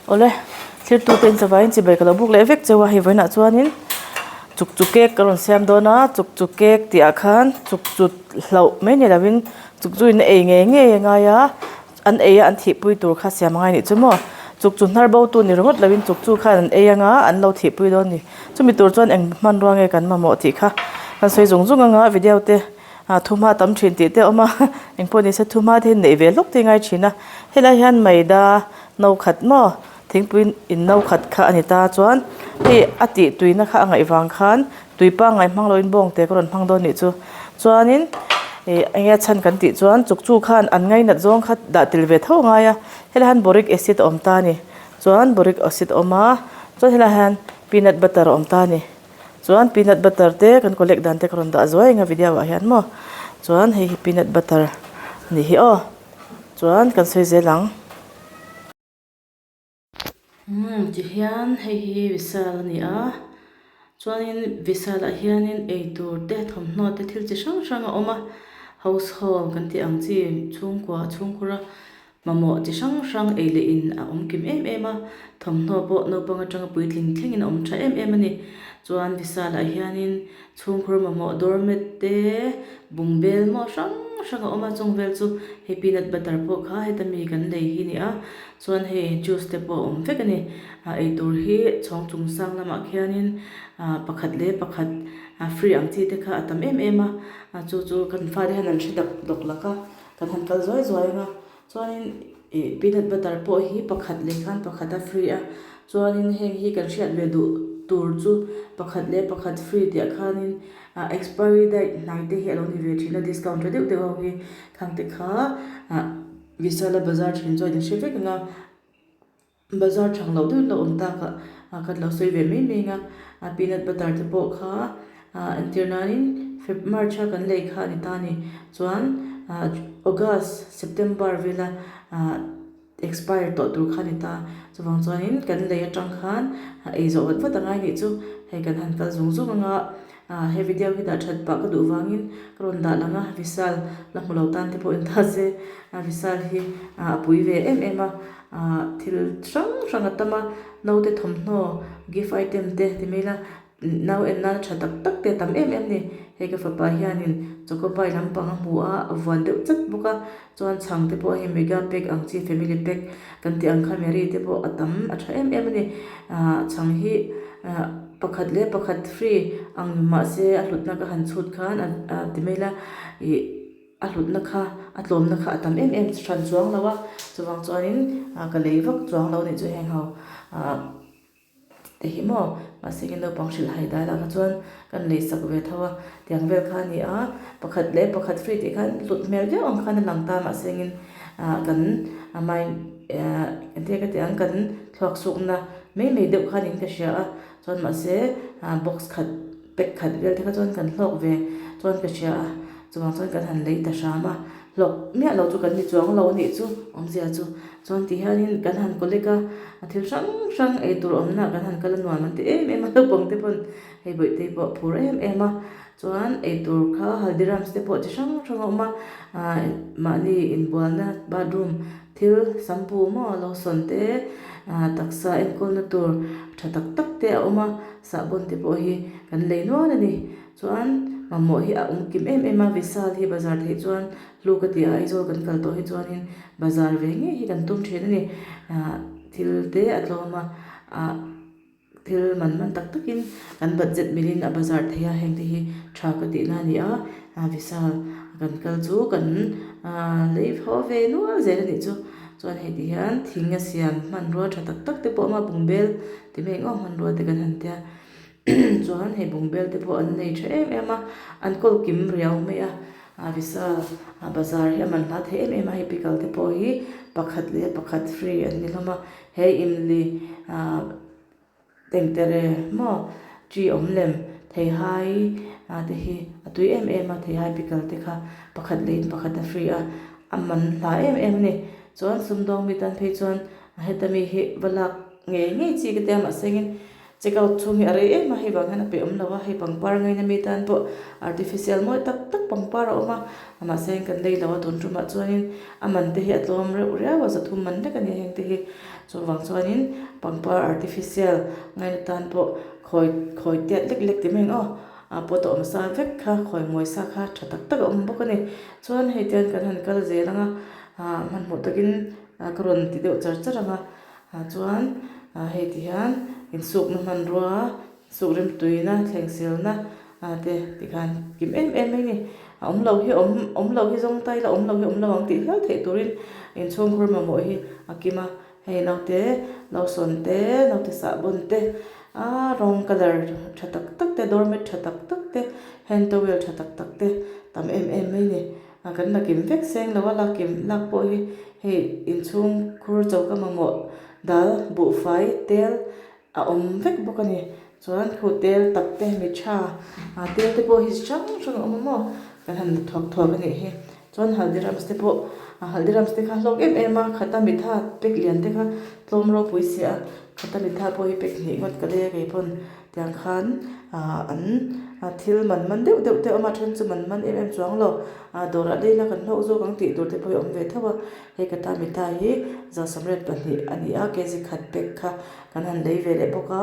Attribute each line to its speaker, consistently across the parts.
Speaker 1: Awle, thirtute in chawaiin chibai ka lo buk leh vek cheu a, hei vawiinah chuanin chuk chu cake ka rawn siam dawn a, chuk chu cake tih ah khan chuk chu hlauh mai ni lovin chuk chu in ei ngei ngei a ngai a, an ei a an thihpui tur kha siam a ngai anih chu maw, chuk chu hnar bo tu ni ringawt lovin chuk chu khan an ei anga an lo thihpui dawn a ni, chumi tur chuan eng hmanrua nge kan mamawh tih kha kan sawi zung zung anga video te ah thuhma tam thin tih te a awm a engpawh ni se thuhma te hi neih ve hlawk te hi ngai thin a helai hian maida no khat maw thingpui in no khat kha a ni ta chuan hei a tih tuina kha a ngaih vang khan tui pangngai hmang loin bawng te ka rawn hmang dawn nih chu chuanin ih eng nge chhan kan tih chuan chuk chu khan an ngainat zawng kha dah tel ve tho a ngai a helai hian boric acid a awm ta a ni chuan boric acid a awm a chuan helai hian peanut butter a awm ta a ni. Chuan peanut butter te kan collect dan te ka rawn dah zuai eng a video ah hian maw chuan hei hi peanut butter a nih hi aw chuan kan sawi zel ang. Umm ti hian hei hi Vishal a ni a chuanin Vishal ah hianin eitur te thawmhnaw te thil chi hrang hrang a awm a household kan tih ang chi chhungkua chhungkhur a Mamawh chi hrang hrang ei leh in a awm kim em em a, thawmhnaw pawh naupang atanga puitling thlengin a awm tha em em a ni. Chuan Vishal-ah hianin chhungkhur mamawh doormat te, bungbel maw hrang hrang a awm a, chung vel chu hei peanut butter pawh kha heta mi kan lei hi ni a, chuan hei juice te pawh a awm vek a ni. Ah eitur hi chhawng chung sang lamah khianin ah pakhat leh pakhat free ang chi te kha a tam em em a, chu chu kan fate hian an hre dap dawk lak a. Kan han kal zuai zuai ang a, chuanin ih peanut butter pawh hi pakhat leh khan pakhat a free a, chuanin heng hi kan hriat ve duh tur chu pakhat leh pakhat free tih ah khanin ah expiry date hnai te hi a lo ni ve thin a discount tha deuh deuh ho hi khang te kha ah Vishal a bazar thin chuan in hre vek ang a. Bazar thang loh deuh la awm tak ah kan lo sawi ve mai mai ang a, a peanut butter te pawh kha ah entir nanin feb march a kan lei kha a ni ta a ni chuan ah august september vela ah expire tawh tur kha a ni ta chuvang chuanin kan lei atang khan ei zawh vat vat a ngai nih chu hei kan han kal zung zung ang a. Ah he video hi dah that pah ka duh vangin ka rawn dah lang a Vishal la hmu lo tan te pawh in ta se ah Vishal hi ah a pui ve em em a ah thil hrang hrang a tam a naute thawmhnaw gift item te ti mai ila nau en nana tha tak tak te a tam em em a ni hei ka fapa hianin choco pie lampang a hmu a a vuan deuh chat bawk a chuan chhang te pawh hei mega pack ang chi family pack kan tih ang kha Mary te pawh a tam a tha em em a ni ah chhang hi ah pakhat leh pakhat free ang mahse a hlutna ka han chhut khan a ti mai ila ih a hlutna kha a tlawmna kha a tam em em hran chuang lo a chuvang chuanin ah ka lei vak chuang lo anih chu heng ho ah. Te hi maw mahse nge naupang hrilh hai dai lah kha chuan kan lei sak ve tho a tiang vel kha a ni a pakhat leh pakhat free tih khan hlut hmel viau ang khan a lang ta mahse ngin ah kan mind ah engtin nge ka tih ang kan thluak sukna mai mai deuh khan in ka hria a chuan mahse ah box khat pack khat vel te kha chuan kan hlawk ve chuan ka hria a chuvang chuan kan han lei ta hram a. Hlawk miah lo chu kan ni chuang lo a nih chu awmzia chu chuan ti hianin kan han collect a a thil hrang hrang ei tur awmna ah kan han kal a nuam an ti em em a naupang te pawn hei bawihte pawh a phur em em a chuan ei tur kha haldirams te pawh chi hrang hrang a awm a ah mahni inbualna bathroom thil shampoo maw lotion te ah taksa enkawlna tur tha tak tak te a awm a sahbawn te pawh hi kan lei nual a ni. Chuan mamawh hi a awm kim em em a, Vishal hi bazar theih chuan hlu ka ti a, Aizawl kan kal tawh hi chuanin bazar ve ngei hi kan tum thin a ni. Ahh thil te a tlawm a, ah thil man man tak takin kan budget milin a bazar thei a, heng te hi tha ka tihna a ni a, ah Vishal kan kal chu kan ah lei haw ve nual zel a nih chu. Chuan hei ti hian thing a siam hmanrua tha tak tak te pawh a awm a, bungbel ti mai eng aw hmanrua te kan han tia. Chuan hei bungbel te pawh an nei tha em em a, an kawl kim riau mai a, a Vishal a bazar hi a man hla thei em em a, hei pickle te pawh hi pakhat leh pakhat free an ni hlawm a, he imli ah tengtere maw chi awm lem theihai ah te hi a tui em em a, theihai pickle te kha pakhat leh in pakhat a free a, a man hla em em a ni, chuan sumdawng mi tan phei chuan heta mi hi va lak ngei ngei chi ka tia mahse engin. Check out chhung hi a rei em a, hei vang hian a peih awm lo a, hei pangpar ngaina mi tan pawh artificial mawi tak tak pangpar a awm a, mahse kan lei lo a tun tumah chuanin a man te hi a tlawm reuh riau a, zathum man vek a ni heng te hi, chuvang chuanin pangpar artificial ngaina tan pawh khawi khawi tiat lek lek ti mai ang aw, a pot a awm sa vek kha khawi mawi sa kha tha tak tak a awm bawk a ni, chuan hei tian kan han kal zel ang a, ah hmanhmawh takin ka rawn ti deuh char char ang a. Ah chuan ah hei ti hian insukna hmanrua insuk rimtuina thleng silna ah te tikhan kim em em mai a ni. A awm lo hi awm awm lo hi zawng ta ila awm lo hi awm lo ang tih hial theih turin inchhungkhur mamawh hi a kim a. Hei naute lotion te naute sahbawn te ah rawng colour tha tak tak te doormat tha tak tak te hand towel tha tak tak te tam em em mai a ni. A kan la kim vek seng lo a, lak kim lak pawh hi hei inchhung khur choka mamawh dal buhfai tel a awm vek bawk a ni. Chuan khu tel tak te mi tha ah tel te pawh hi chi hrang hrang a awm a maw kan han la thuak thuak a nih hi. Chuan haldirams te pawh ah haldirams te kha hlawk em em a khata mitha pack lian te kha tlawm ropui si a khata mitha pawh hi pack hnih ngawt ka lei a keipawn. Tiang khan ah an thil man man deuh deuh te a awm a, a then chu man man em em chuang lo. Ah dawrah lei la kan hlauh zawk ang tih tur te pawh hi a awm ve tho a. Hei ka ta mithai hi zasawmriat pahnih a ni a, kg khat pack kha kan han lei ve leh bawk a.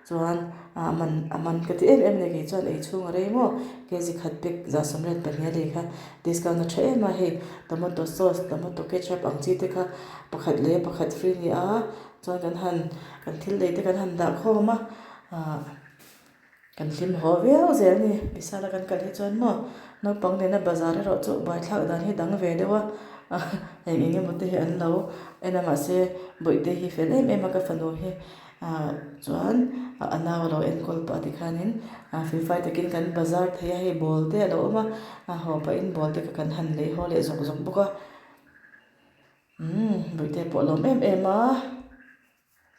Speaker 1: Chuan ah man a man ka ti em em a ni kei chuan ei chhung a rei maw kg khat pack zasawmriat pahnih a lei kha discount a tha em a. Hei tomato sauce tomato ketchup ang chi te kha pakhat leh pakhat free a ni a. Chuan kan han kan thil lei te kan han dah khawm a ahh kan hlim haw viau zel a ni Vishal a kan kal hi chuan maw naupang nena bazar erawh chu buaithlak dan hi dang ve deuh a ah eng eng emaw te hi an lo en a mahse bawihte hi fel em em a ka fanu hi ah chuan a nau a lo enkawl pah tikhanin ah felfai takin kan bazar thei a hei ball te a lo awm a a haw pahin ball te kha kan han lei haw leh zawk zawk bawk a. Umm bawihte pawh a lawm em em a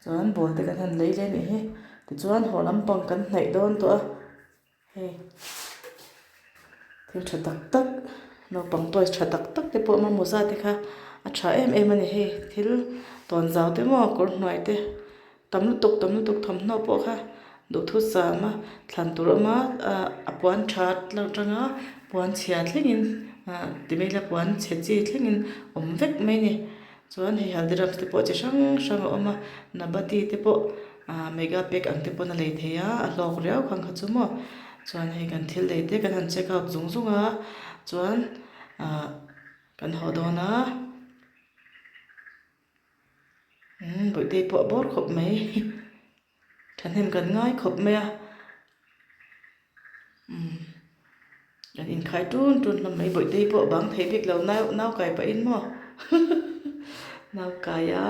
Speaker 1: chuan ball te kan han lei leh anih hi tichuan haw lampang kan hnaih dawn tawh a hei thil tha tak tak naupang toys tha tak tak te pawh a awm a mawza te kha a tha em em a ni hei thil tawnzau te maw kawr hnuai te. Tam lutuk tam lutuk thawmhnaw pawh kha duhthusam a thlan tur a awm a ah a puan tha atanga puan chhia thlengin ah ti mai ila puan chhe chi thlengin awm vek mai a ni chuan hei haldiram te pawh chi hrang hrang a awm a nabati te pawh ah mega pack ang te pawn a lei thei a a hlawk riau khang kha chu maw chuan hei kan thil lei te kan han check out zung zung a chuan ah kan haw dawn a. Umm bawihte pawh a bawr khawp mai thahnem kan ngai khawp mai a umm kan inkhai tun tun hlawm mai bawihte pawh a bang thei bik lo nau nau kai pahin maw nau kai a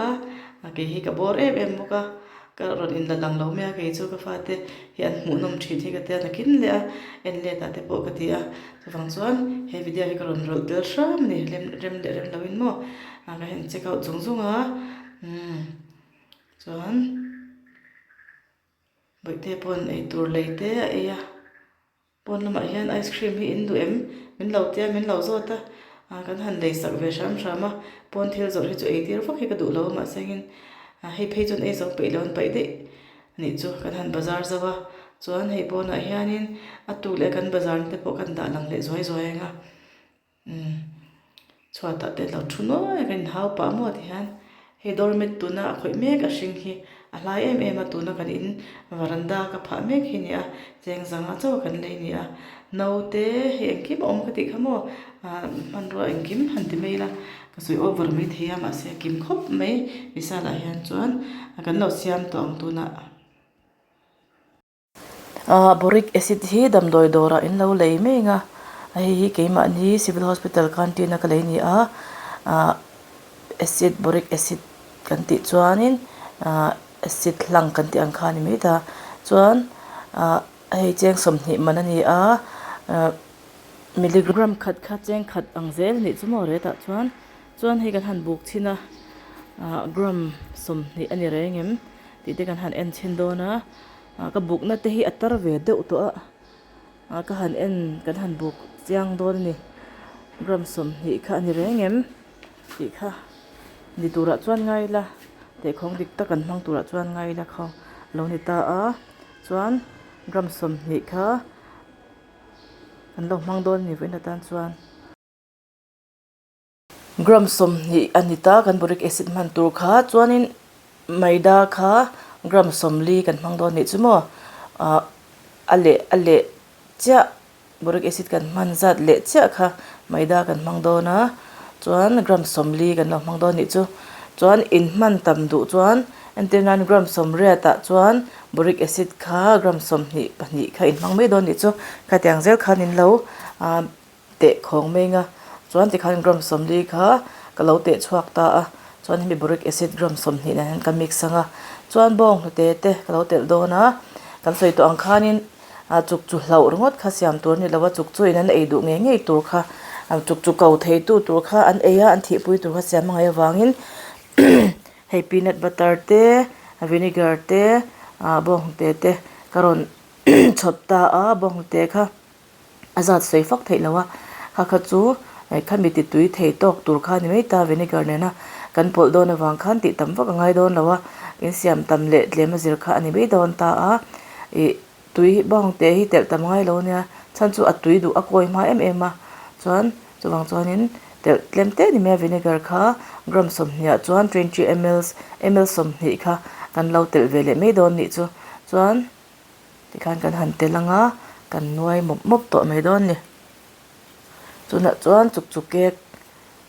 Speaker 1: a kei hi ka bawr em em bawk a ka rawn inla lang lo mai a kei chu ka fate hi an hmuhnawm thin hi ka tia nakin leh a en let ah te pawh ka ti a chuvang chuan he video hi ka rawn rawlh tel hram a ni rem rem leh rem loin maw. Ah ka han check out zung zung a umm chuan bawihte pawn eitur lei te a ei a pawn lamah hian ice cream hi in duh em min lo tia min lo zawt a ah kan han lei sak ve hram hram a pawn thil zawrh hi chu ei tir vak hi ka duh lo a mahse engin ah hei phei chuan ei zo peih lo an paih daih anih chu kan han bazar zo a chuan hei pawnah hianin a tuk leh kan bazar na te pawh kan dah lang leh zuai zuai ang a. Umm chhuatah te lo thu nuai a kan inhau pah maw ti hian hei doormat tuna a khawih mek a hring hi a hlai em em a tuna kan in varanda ka phah mek hi a ni a cheng zanga chauh a kan lei a ni a naute hei engkim a awm ka tih kha maw ah hmanrua engkim han ti mai ila ka sawi over mai thei a mahse a kim khawp mai Vishal ah hian chuan kan lo siam tawh ang tunah. Ahh boric acid hi damdawi dawrah in lo lei mek a hei hi keimahni civil hospital canteen a ka lei a ni a ahh acid boric acid kan tih chuanin ahh acid hlang kan tih ang kha a ni mai ta chuan ahh hei cheng 20 man a ni a ahh milligram khat kha cheng khat ang zel a nih chu maw retah chuan chuan hei kan han buk chhin a ahh gram 20 a ni reng em tih te kan han en chhin dawn a. Ah ka bukna te hi a tar ve deuh tawh a ah ka han en kan han buk chiang dawn a ni gram 20 kha a ni reng em tih kha ni turah chuan ngai ila tehkhawng dik tak an hmang turah chuan ngai ila khaw a lo ni ta a. Chuan gram 20 kha kan lo hmang dawn a ni vawiin atan chuan. Gram 20 a ni ta kan boric acid hman tur kha chuanin maida kha gram 40 kan hmang dawn anih chu maw ah a leh a leh chiah boric acid kan hman zat leh chiah kha maida kan hmang dawn a chuan gram 40 kan lo hmang dawn anih chu chuan in hman tam duh chuan entir nan gram 80 ah chuan boric acid kha gram 22 kha in hmang mai dawn anih chu khatiang zel khan in lo ah. Teh khawng meng a, chuan tikhan gram 40 kha ka lo teh chhuak ta a, chuan hemi boric acid gram 20 nen hian ka mix ang a, chuan bawng hnute te ka lo telh dawn a, kan sawi tawh ang khanin ah chuk chu hlauh ringawt kha siam tur a ni lo a, chuk chu in an ei duh ngei ngei tur kha chuk chu ko thei tu tur kha an ei a, an thihpui tur kha siam a ngaih avangin hei peanut butter te vinegar te ah bawng hnute te ka rawn chhawp ta a, bawng hnute kha. A zat sawi fak theih lo a, kha kha chu khami ti tui thei tawk tur kha a ni mai ta, vinegar nena kan pawlh dawn avang khan tih tam vak a ngai dawn lo a, in siam tam leh tlem a zir kha a ni mai dawn ta a, ih tui bawng te hi telh tam ngai lo ania, chhan chu a tui duh a kawi hma em em a, chuan chuvang chuanin telh tlem te ni mai a vinegar kha gram 20 ah chuan 20 ml ml 20 kha kan lo telh ve leh mai dawn nih chu, chuan. Tikhan kan han tel anga kan nuai mawp mawp tawh mai dawn ni. Chunah chuan chuk chuk cake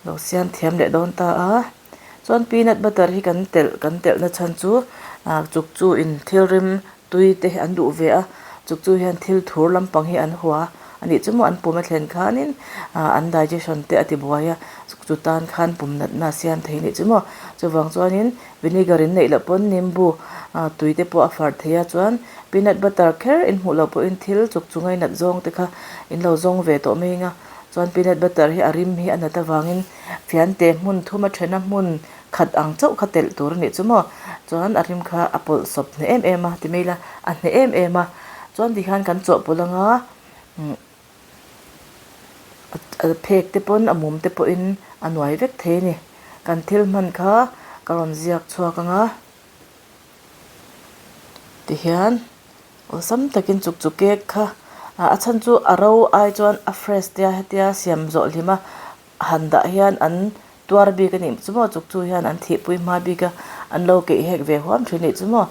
Speaker 1: lo siam thiam leh dawn ta a. Chuan peanut butter hi kan telh kan telh na chhan chu ah chuk chu in thil rim tui te hi an duh ve a. Chuk chu hian thil thur lampang hi an hua a nih chu maw an pum a thlen khanin ah an digestion te a ti buai a. Chuk chu tan khan pum natna a siam thei a nih chu maw. Chuvang chuanin. Vinegar in neih loh pawn nimbu tui te pawh a far thei a, chuan peanut butter kher in hmuh loh pawhin thil chuk chu ngainat zawng te kha in lo zawng ve tawh mai anga, chuan peanut butter hi a rim hi a nat avangin fiante hmun thum a then a hmun khat ang chauh kha telh tur a nih chu maw, chuan a rim kha a pawlh sawp hneh em em a ti mai ila a hneh em em a, chuan tikhian kan chawhpawlh anga. A phek te pawn a mum te pawhin a nuai vek thei a ni. Kan thil hman kha ka rawn ziak chhuak ang a. Tihian awlsam takin chuk chu cake kha a chhan chu a ro ai chuan a fresh te a hetia siam zawh hlim a han dah hian an tuar bik a nih chu maw chuk chu hian an thihpui hma bik a an lo keih hek ve huam thin nih chu maw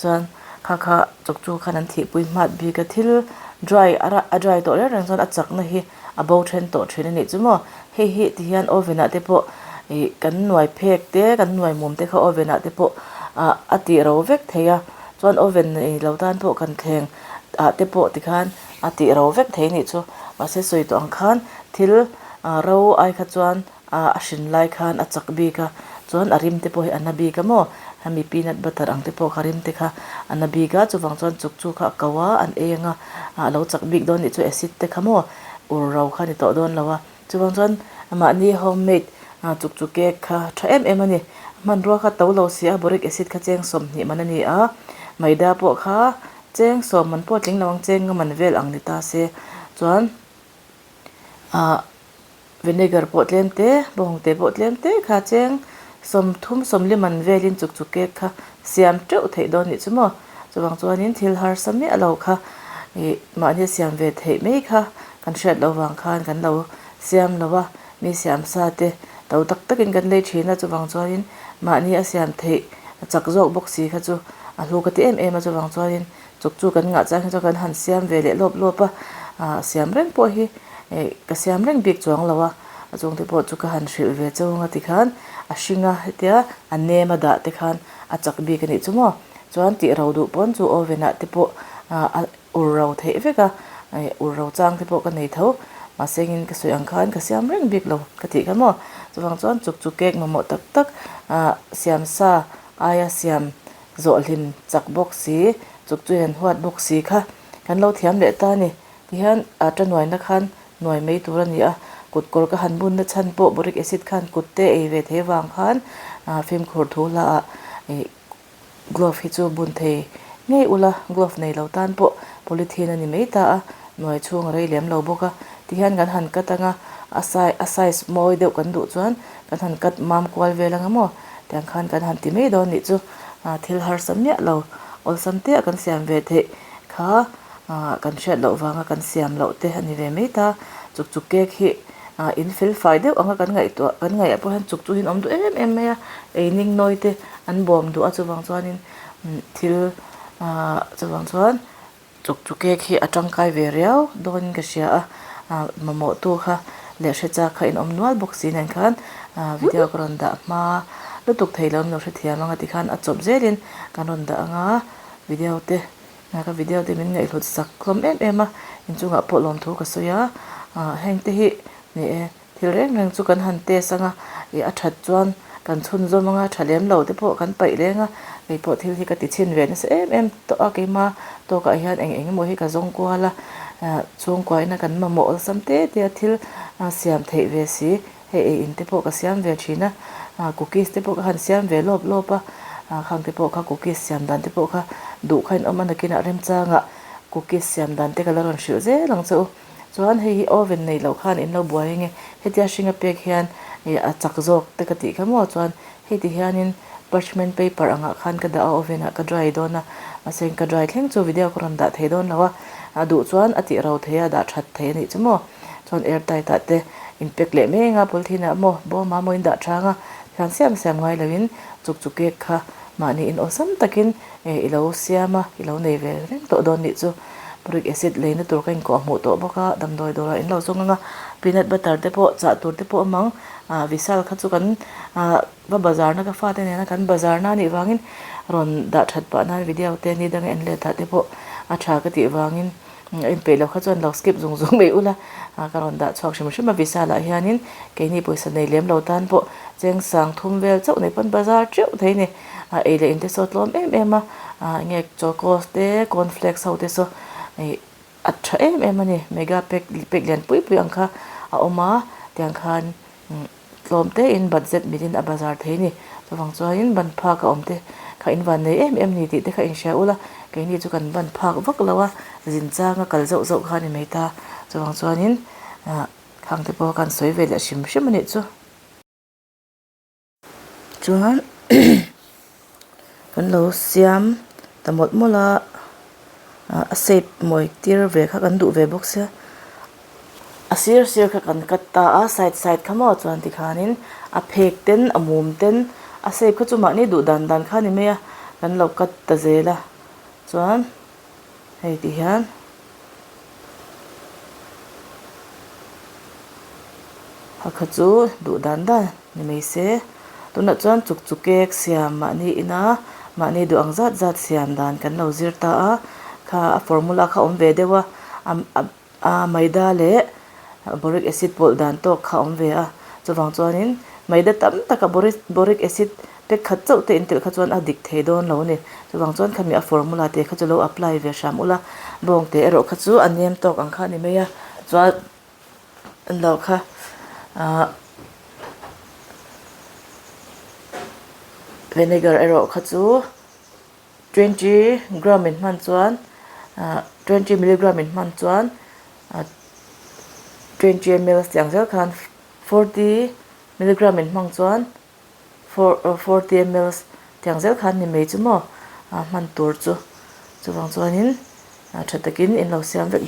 Speaker 1: chuan kha kha chuk chu khan an thihpui hmat bik a thil dry a a dry tawh reng reng chuan a chakna hi a bo then tawh thin a nih chu maw hei hi ti hian oven ah te pawh ih kan nuai phek te kan nuai mum te kha oven ah te pawh ah a tih ro vek thei a chuan oven nei lo tan pawh kan thleng ah te pawh tikhan a tih ro vek thei a nih chu mahse sawi tawh ang khan thil ah ro ai kha chuan ah a hrin lai khan a chak bik a chuan a rim te pawh hi a na bik a maw hemi peanut butter ang te pawh kha rim te kha a na bik a chuvang chuan chuk chu kha a ko a an ei ang a ah a lo chak bik dawn nih chu acid te kha maw ur ro kha a ni tawh dawn lo a chuvang chuan mahni homemade ah chuk chu cake kha tha em em a ni hmanrua kha to lo si a boric acid kha cheng 20 man a ni a maida pawh kha cheng 10 man pawh a tling lo ang cheng nga man vel ang ni ta se chuan ah. Vinegar pawh tlem te, bawngte pawh tlem te kha cheng 30 40 man velin chuk chuk cake kha siam teuh theih dawn nih chu maw. Chuvang chuanin thil harsa miah lo kha ih mahni siam ve theih mai kha kan hriat loh vang khan kan lo siam lo a, mi siam sa te to tak takin kan lei thin a, chuvang chuanin mahni a siam theih chak zawk bawk si kha chu a hlu ka ti em em a, chuvang chuanin Chuk chu kan ngah chang hi chuan kan han siam ve leh lawp lawp a, ah siam reng pawh hi eh ka siam reng bik chuang lo a, a chungte pawh chu ka han hrilh ve cheu anga tikhan a hring a hetia a nem a dah te khan a chak bik a nih chu maw. Chuan tih ro duh pawn chu oven ah te pawh ah a ur ro theih vek a, eh ur ro chang te pawh ka nei tho mahse engin ka sawi ang khan ka siam reng bik lo ka tih kha maw. Chuvang chuan chuk chu cake mamawh tak tak ah siam sa aia siam Zawh hlim chak bawk si, chuk chu hian huat bawk si kha kan lo thiam leh ta a ni. Tihian a ta nuaina khan nuai mai tur a ni a, kut kawr ka han bunna chhan pawh boric acid khan kut te ei ve thei vang khan fimkhur thu hla ah ih glove hi chu bun thei ngei ula, glove nei lo tan pawh polythene a ni mai ta a, nuai chhung a rei lem lo bawk a. Tihian kan han cut anga a a size mawi deuh kan duh chuan kan han cut mam kual vel anga maw. Tiang khan kan han ti mai dawn nih chu thil harsa miah lo Awlsam te a kan siam ve theih kha ah kan hriat loh vanga kan siam loh te a ni ve mai ta. Chuk chuk cake hi ah in fel fai deuh anga kan ngaihtuah kan ngaih ah pawh hian chuk chu in awm duh em em mai a, ei ning nawi te an bawm duh a chuvang chuanin thil ah chuvang chuan Chuk chu cake hi a tangkai ve riau dawnin ka hria a, ah mamawh tu kha leh hre chak kha in awm nual bawk si nen khan ah video ka rawn dah hma lutuk thei lo in lo hrethiam ang a tikhan a chawp zelin kan rawn dah ang a video te ah ka video te min ngaihhlut sak hlawm em em a inchungah pawh lawmthu ka sawi a ah heng te hi ni e. Thil reng reng chu kan han test anga ih a that chuan kan chhunzawm anga tha lem lo te pawh kan paih leng a, kei pawh thil hi ka ti chhin ve nasa em em tawh a keima tawkah hian eng eng emaw hi ka zawng kual a, ah chhungkua ina kan mamawh awlsam te te a thil siam theih ve si hei ei in te pawh ka siam ve thin a, ah cookies te pawh ka han siam ve lawp lawp a, ah khang te pawh kha cookies siam dan te pawh kha duh kha in awm a nakinah remchangah cookies siam dan te ka la rawn hrilh zel ang che u. Chuan hei hi oven nei loh khan in lo buai ange, hetia hringa pek hian ih a chak zawk te ka tih kha maw chuan hei ti hianin parchment paper angah khan ka dah a oven ah ka dry dawn a, mahse ka dry thleng chu video ka rawn dah thei dawn lo a, a duh chuan a tih ro thei a dah that thei a nih chu maw, chuan air tight ah te in pack leh mai anga polythene ah maw bawm ah maw in dah tha anga thian siam siam ngai lo in chuk chu cake kha mahni in awlsam takin i lo siam a i lo nei ve reng tawh dawn nih chu. Boric acid leina tur ka inkawh hmuh tawh bawk a, damdawi dawrah in lo zawng ang a, peanut butter te pawh chah tur te pawh a awm ang, ah Vishal kha chu kan ah va bazar na ka fate nena kan bazar na anih vangin rawn dah that pah nan video te ni danga en let ah te pawh a tha ka tih vangin a inpeih loh kha chuan lo skip zung zung mai ula ah ka rawn dah chhuak hrim hrim a Vishal ah hianin keini pawisa nei lem lo tan pawh cheng sang thum vel chauh nei pawn bazar teuh thei a ni. A ei leh inte saw tlawm em em a, ah enge chocos te cornflakes ho te saw ih a tha em em a ni mega pack pack lian pui pui ang kha a awm a tiang khan tlawm te in budget mit in a bazar thei a ni chuvang chuanin ban phak a awm te kha in van nei em em ni tih te kha inhria ula keini chu kan ban phak vak lo a zin changa kal zauh zauh kha a ni mai ta chuvang chuanin ah khang te pawh khan sawi ve leh hrim hrim a nih chu. Chuan kan lo siam ta mawlh mawlh a ah a shape mawi tir ve kha kan duh ve bawk sia a sir sir kha kan cut ta a side side kha maw chuan tikhanin a phek ten a mum ten a shape kha chu mahni duh dan dan kha a ni mai a kan lo cut ta zel a chuan hei ti hian. Hakha chu duh dan dan ni mai se tunah chuan chuk chu cake siam mahni ina mahni duh ang zat zat siam dan kan lo zir ta a kha a formula kha a awm ve deuh a a maida leh boric acid pawlh dan tawk kha a awm ve a chuvang chuanin maida tam taka boric boric acid Pack khat chauh te intelh kha chuan a dik thei dawn lo a ni. Chuvang chuan khami a formula te kha chu lo apply ve hram ula, bawng te erawh kha chu a nem tawk ang kha a ni mai a, chuan lo kha ahh vinegar erawh kha chu 20 gram in hman chuan ahh 20 milligram in hman chuan 20 ml tiang zel khan 40 milligram in hmang chuan. 40 mls tiang zel khan ni mai chu maw hman tur chu chuvang chuanin tha takin in lo siam vek dawn.